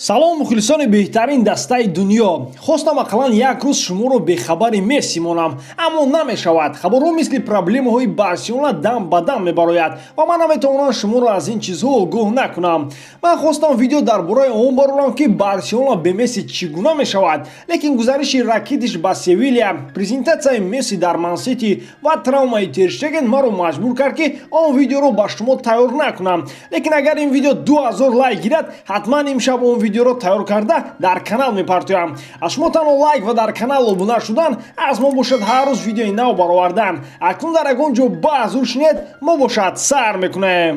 Салом, мухлисони беҳтарин дастаи дунё! Хостам ақаллан як рӯз шуморо бехабари Месси монам, аммо намешавад. Хабарҳо мисли проблемаҳои Барселона дам ба дам мебарояд ва ман наметавонам шуморо аз ин чизҳо огоҳ накунам. Ман хостам видео дар бораи он барорам, ки Барселона бе Месси чӣ гуна мешавад, лекин гузариши Ракитиш ба Севилия, презентатсияи Месси дар Мансити ва травмаи Терштеген маро маҷбур кард, ки он видеоро ба шумо тайёр накунам. Лекин агар ин видео 2000 лайк гирад, ҳатман имшаб он видеоро тайёр карда, дар канал мепартоям. Аз шумо танҳо лайк ва дар канал обуна шудан, аз мо бошад ҳар рӯз видеои нав баровардан. Акнун дар ягон ҷо баҳзур шинед, мо бошад сар мекунем.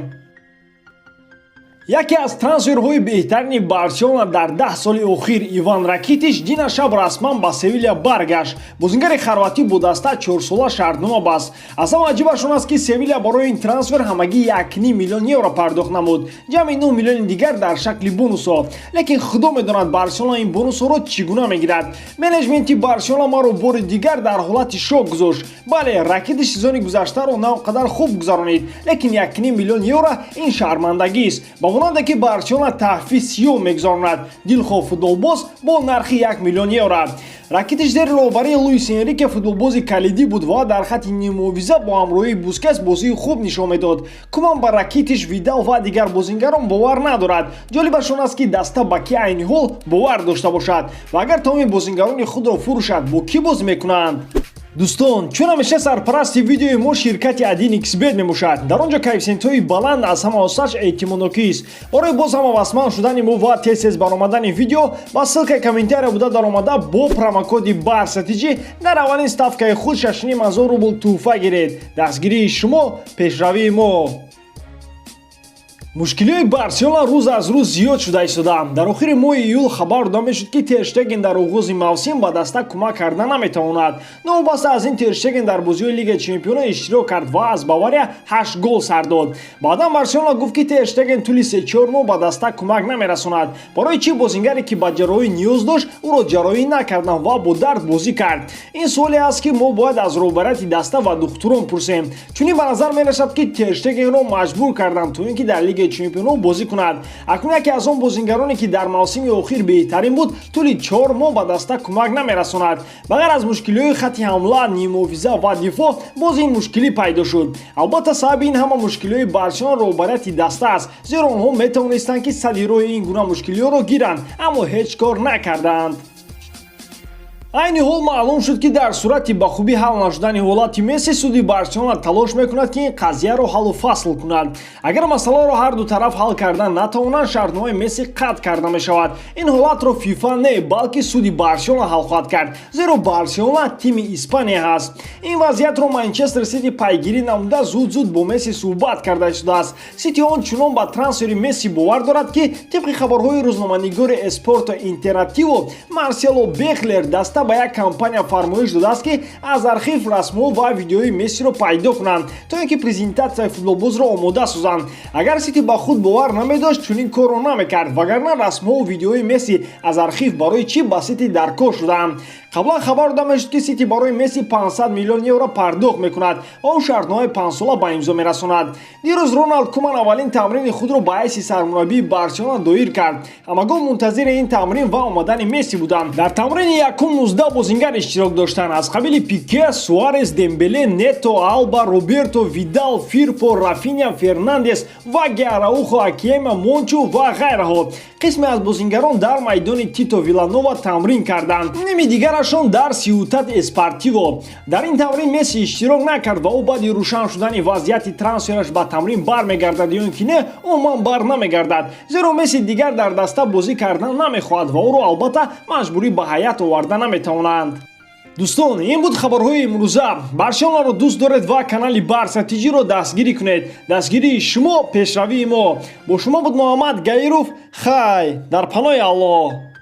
Яке аз трансферҳои беҳтарини Барселона дар 10 соли охир, Иван Ракитиш, дина шаб расман ба Севилия баргашт. Бозингари хорватӣ бо даста 4-сола шартнома баст. Аз ҳама аҷибаш он аст, ки Севилия барои ин трансфер ҳамагӣ 1,5 миллион евро пардохт намуд, ҷамъи 9 миллиони дигар дар шакли бонусҳо. Лекин худо медонад, Барселона ин бонусҳоро чӣ гуна мегирад. Менеҷменти Барселона маро бори дигар дар ҳолати шок гузошт. Бале, Ракитиш сезони гузаштаро на он қадар хуб гузаронид, лекин 1,5 миллион евро ин шармандагист, ба монанде ки Барселона таҳфи сиём мегузаронад дилхоҳ футболбоз бо нархи 1 миллион евро. Ракитиш зери роҳбарии Луис Энрике футболбози калидӣ буд ва дар хатти ниммуҳофиза бо ҳамроҳии Бускес бозии хуб нишон медод. Куман ба Ракитиш, Видал ва дигар бозингарон бовар надорад. Ҷолибаш он аст, ки даста ба ки айни ҳол бовар дошта бошад ва агар тамоми бозингарони худро фурӯшад, бо кӣ бозӣ мекунанд? Дӯстон, чун ҳамеша сарпарасти видеои мо ширкати 1xBet мебошад. Дар он ҷо коэффисиентҳои баланд, аз ҳама осаш эътимоднокист. Барои боз ҳам ҳавасманд шудани мо ва тез-тез баромадани видео, ба ссылкаи комментария буда даромада, бо промокоди БАРСАТИҷӣ дар аввалин ставкаи худ 6,5 ҳазор рубл тӯҳфа гиред. Дастгирии шумо пешравии мо. Мушкилиҳои Барселона рӯз аз рӯз зиёд шуда истодаанд. Дар охири моҳи июл хабар дода мешуд, ки Терштеген дар оғози мавсим ба даста кӯмак карда наметавонад. Новобаста аз ин, Терштеген дар бозиҳои Лигаи чемпионон иштирок кард ва аз Бавария ҳашт гол сар дод. Баъдан Барселона гуфт, ки Терштеген тӯли 3-4 моҳ ба даста кӯмак намерасонад. Барои чӣ бозингаре, ки ба ҷарроҳӣ ниёз дошт, ӯро ҷарроҳӣ накарданд ва бо дард бозӣ кард? Ин суоле аст, ки мо бояд аз роҳбарияти даста ва духтурон пурсем. Чунин ба назар мерасад, ки Терштегенро маҷбур карданд, то ин ки дар Лигаи чемпионон бозӣ кунад. Акнун яке аз он бозингароне, ки дар мавсими охир беҳтарин буд, тӯли 4 моҳ ба даста кӯмак намерасонад. Ба ғайр аз мушкилиҳои хатти ҳамла, ниммуҳофиза ва дифоъ, боз ин мушкилӣ пайдо шуд. Албатта, сабаби ин ҳама мушкилиҳои Барселона роҳбарияти даста аст, зеро онҳо метавонистанд, ки сади роҳи ин гуна мушкилиҳоро гиранд, аммо ҳеҷ кор накарданд. Айни ҳол маълум шуд, ки дар сурати ба хубӣ ҳал нашудани ҳолати Месси, суди Барселона талош мекунад, ки ин қазияро ҳаллу фасл кунад. Агар масъаларо ҳарду тараф ҳал кардан натавонанд, шартномаи Месси қатъ карда мешавад. Ин ҳолатро ФИФА не, балки суди Барселона ҳал хоҳад кард, зеро Барселона тими Испания ҳаст. Ин вазъиятро Манчестер Сити пайгирӣ намуда, зуд-зуд бо Месси суҳбат карда шудааст. Сити он чунон ба трансфери Месси бовар дорад, ки тибқи хабарҳои рӯзноманигори Эспорто Интерактиво Марсело Бехлер, даста ба як компания фармоиш додааст, ки аз архив расмҳо ва видеои Мессиро пайдо кунанд, то ин ки презентатсияи футболбозро омода созанд. Агар Сити ба худ бовар намедошт, чунин корро намекард, вагарна расмҳову видеои Месси аз архив барои чӣ ба Сити даркор шудаанд? Қаблан хабар дода мешуд, ки Сити барои Месси 500 миллион евро пардохт мекунад ва ӯ шартномаи 5-сола ба имзо мерасонад. Дирӯз Роналд Куман аввалин тамрини худро ба ҳайси сармураббии Барселона доир кард. Ҳамагон мунтазири ин тамрин ва омадани Месси буданд. Дар тамрини якум 19 бозингар иштирок доштанд, аз қабили Пике, Суарес, Дембеле, Нето, Алба, Роберто, Видал, Фирпо, Рафиня, Фернандес, Ваге, Араухо, Акиема, Мончу ва ғайраҳо. Қисме аз бозингарон дар майдони Тито Виланова тамрин карданд, ними дигарашон дар Сиутат Эспортиво. Дар ин тамрин Месси иштирок накард ва ӯ баъди рӯшан шудани вазъияти трансфераш ба тамрин бармегардад ё ин ки не, умуман бар намегардад, зеро Месси дигар дар даста бозӣ кардан намехоҳад ва ӯро, албатта, маҷбурӣ ба ҳайат оварда наметавонанд. Дӯстон, ин буд хабарҳои имрӯза. Барселонаро дӯст доред ва канали Барса Тиҷиро дастгирӣ кунед. Дастгирии шумо пешравии мо. Бо шумо буд Муҳаммад Гаиров. Хай, дар паноҳи Аллоҳ.